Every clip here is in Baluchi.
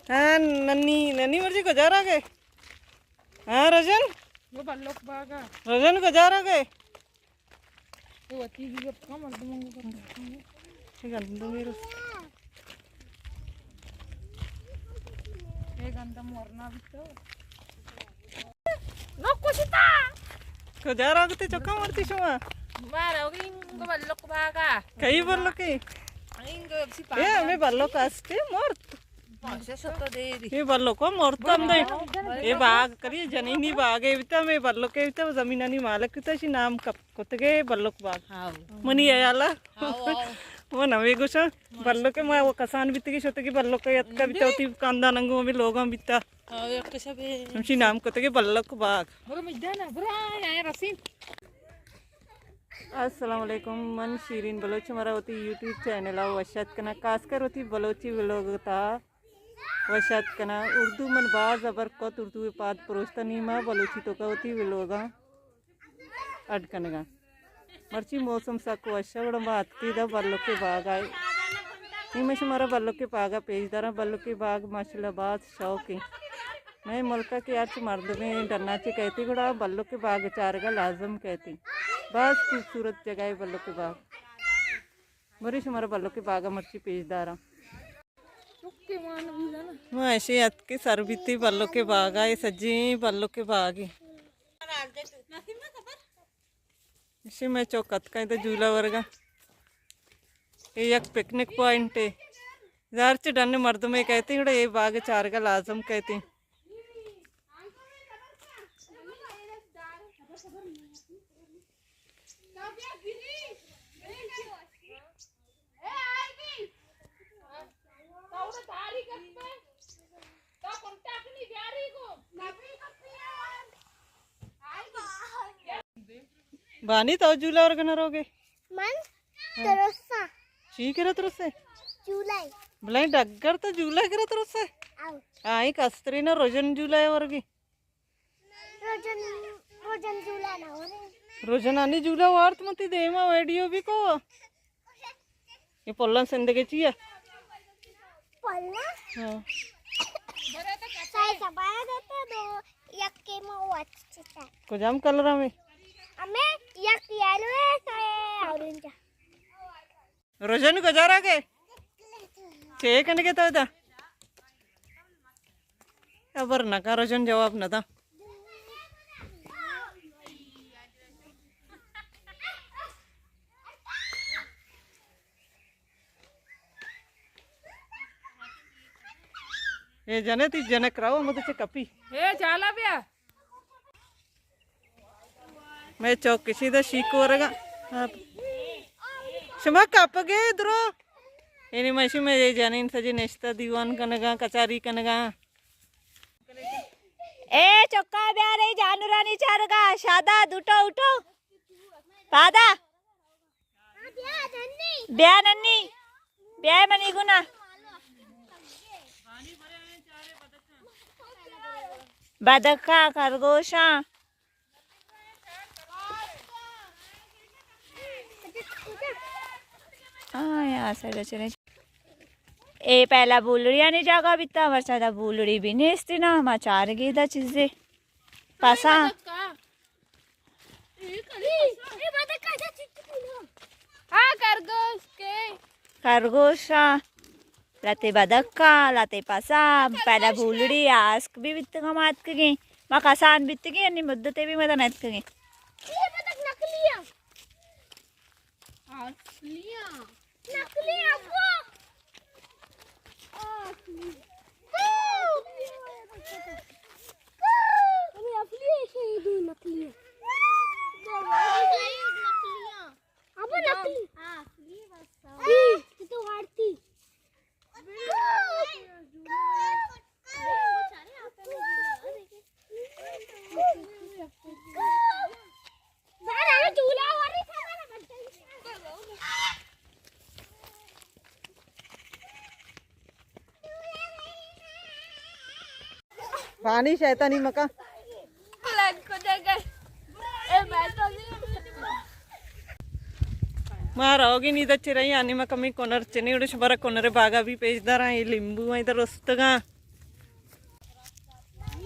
ہاں، ننی، ننی مرچی کجا را گئے؟ ہاں، رجن؟ وہ بلوک باغ ہے۔ رجن کجا را گئے؟ تو وتی بھی گپ کا مردموں کو۔ یہ گندم میرے۔ یہ گندم ورنا بھی تو۔ نو کشتا۔ کجا را گتے چکا مرتی شما؟ مارا ہوگی انگو بلوک باغا۔ کئی بلوکی؟ انگو اسی اے، پاگا۔ ہمیں بلوک استے مرت۔ پاسے شتا دے دی۔ یہ بلوک مرت ہم دے۔ یہ باغ کری جنینی باغ ہے، بیتا میں بلوک ہے، بیتا زمینانی مالک بیتا، شی نام کپ کتگے بلوک باغ۔ ہاں۔ منی ایالا۔ ہاں، ہاں۔ وہ نوے گوشا بلوک ما وہ کسان بیتگی شتگی بلوک یتکا بیتا، وتی کاندان انگو ہمیں لوگاں بیتا۔ ہاں، یک شبے۔ ہمشی نام کتگے بلوک باغ۔ برو مجدانا، برو، آ، آ، رسین۔ السلام علیکم، من شیرین بلوچ، مارا وتی یوٹیوب چینل ء وش اتک کناں، خاص کر وتی بلوچی ویلوگ تا وش اتک کناں۔ اردو من باز ہبر کت، اردو ء پاد پروشتہ، نی ما بلوچی توکا وتی ویلوگاں اڈ کنگاں۔ مرچی موسم سک وش ء، گڑا ما اتکی دا بلوک ء باغ ء۔ نی من شمارا بلوک ء باغ ء پیش داراں۔ بلوک ء باغ ماشاءاللہ باز شوق ایں۔ مئے ملک ء کہ ہرچ مردمے ڈنا چہ کئیتی گڑا بلوک ء باغ ء چارگ ء لازم کئیتی۔ باز خوبصورت جگہ ء بلوک ء باغ۔ برے شمارا بلوک ء باغ ء مرچی پیش داراں۔ ما ایشی اتکی سر بیتی بلوک ء باغ ء، اے سجیں بلوک ء باغ ء۔ ایشی مئے چوک اتکاں ادا جھولا ورگا۔ اے یک پکنک پوائنٹ اے۔ ہرچ ڈن مردمے کئیتی گڑا اے باغ چارگا لازم کئیتی۔ بانی تو جھولا ورگ نہ روگے؟ من ترساں۔ چی کرا ترسے؟ جھولا۔ بلائیں ڈگر تو جھولا کرا ترسے؟ آئی کستری نا رژن جھولا ورگی۔ رژن، رژن جھولا نہ ورے۔ رژنانی جھولا وارت من تی دیما ویڈیو بھی کو۔ یہ پلان سندگے چیا؟ پلان؟ ہاں۔ سائے سبایا دیتے دو، یک کے ما واچ چتا۔ کجام کلر ہمیں؟ ہمیں یک یلو ہے، سائے اورنج۔ روشن کجا را گئے؟ چے کنگے تو دا؟ خبر نہ کا، روشن جواب نہ دا۔ اے جنے تی جنے کراو مت چے کپی۔ اے چالا بیا۔ مئے چوک کشی دا شیک ورگا۔ شما کپگے درو۔ اینی مشی مئے جنین سجی نشتہ دیوان کنگا، کچاری کنگا۔ اے چکا بیار اے جانورانی چارگا، شادا دوٹو اٹو۔ پادا۔ بیا ننی، بیا منی گنا۔ بدکا، خرگوشاں۔ آیا سر چلے۔ اے پہلا بولڑیانی جاگہ بیتا، ورچا دا بولڑی بھی نیستی نا، ما چارگی دا چیزے۔ پسا۔ ہاں، خرگوش کے۔ خرگوش، ہاں۔ لتے بدکا، لتے پسا، پہلا بولڑی آسک بھی بیتگا ما اتکگیں۔ ما کسان بیتگیں، انی مدتے بھی ما تن اتکگیں۔ یہ بدک نقلی ہے۔ اصلی ہے۔ نقلی ابو۔ اصلی۔ اصلی ہے، یہ دو نقلی ہے۔ ابو نقلی۔ ہاں، اصلی بس۔ یہ تو وارتی۔ بانی شیطانی مکا۔ ما روگی نی دا چرئی آنی ما کمی کنر چنی اڑے شبر کنر باغا بھی پیش داراں، یہ لیمبو ہیں ادھر رستگاں۔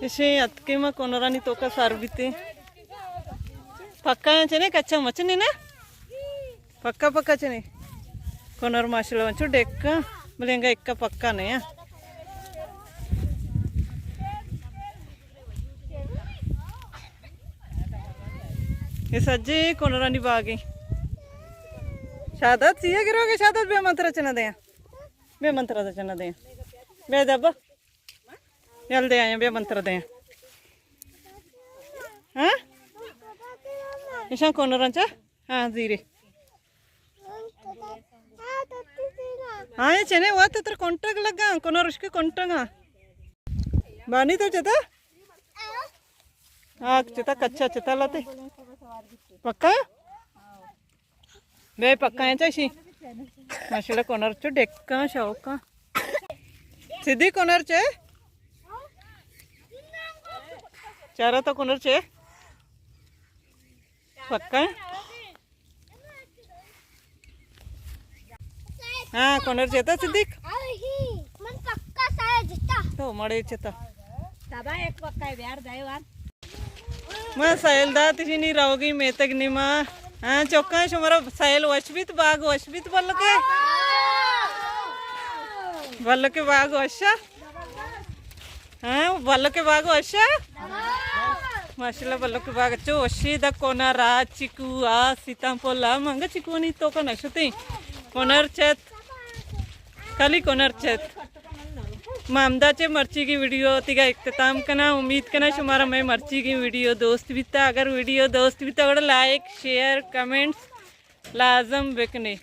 اشیں اتکیں ما کنرانی توکا سر بیتیں۔ پکا ایں چنے، کچا مچنے نا؟ پکا پکا چنے۔ کنر ماشاءاللہ انچو ڈیکا، بلے انگا اکا پکا نہ ایں۔ اے سجے کنرانی باغ ایں۔ شاداد چیا گروگے؟ شاداد بیا من ترا چنا دیاں۔ بیا من ترا چنا دیاں۔ بیا دبا۔ یل دے آیاں، بیا من ترا دیاں۔ ہاں؟ ایشاں کنراں چا؟ ہاں، زیرے۔ ہاں، اے چنے وت تر کنٹگ لگا، کنر اشکے کنٹگاں۔ بانی تو چتا؟ آگ چتا، کچا چتا لاتے۔ پکا؟ بے پکا ایں چا اشی۔ ماشاءاللہ کنر چو ڈیکاں شوقاں۔ صدیق کنر چے؟ چارا تو کنر چے؟ پکا ایں؟ ہاں، کنر چتا صدیق؟ من پکا سایا جتا۔ تو مڑے چتا۔ تبا ایک پکا ہے، بیار دائے وان۔ ما سیل دات شنی روگی میتگ نیما۔ ہاں، چوکاں شمارا سیل وش بیت، باغ وش بیت، بلکہ؟ بلکہ باغ وشا؟ ہاں، بلکہ باغ وشا؟ ماشاءاللہ، بلکہ باغ چو وشی دا کنر آ چکو آ سیتاں پل آ منگا چکونی توکا نشتیں۔ کنر چت۔ کلی کنر چت۔ ما ہمدا چہ مرچیگیں ویڈیو تیگا اختتام کناں۔ امید کناں شمارا مئے مرچیگیں ویڈیو دوست بیتا۔ اگر ویڈیو دوست بیتا گڑا لائک، شیئر، کمنٹس لازم بکنے۔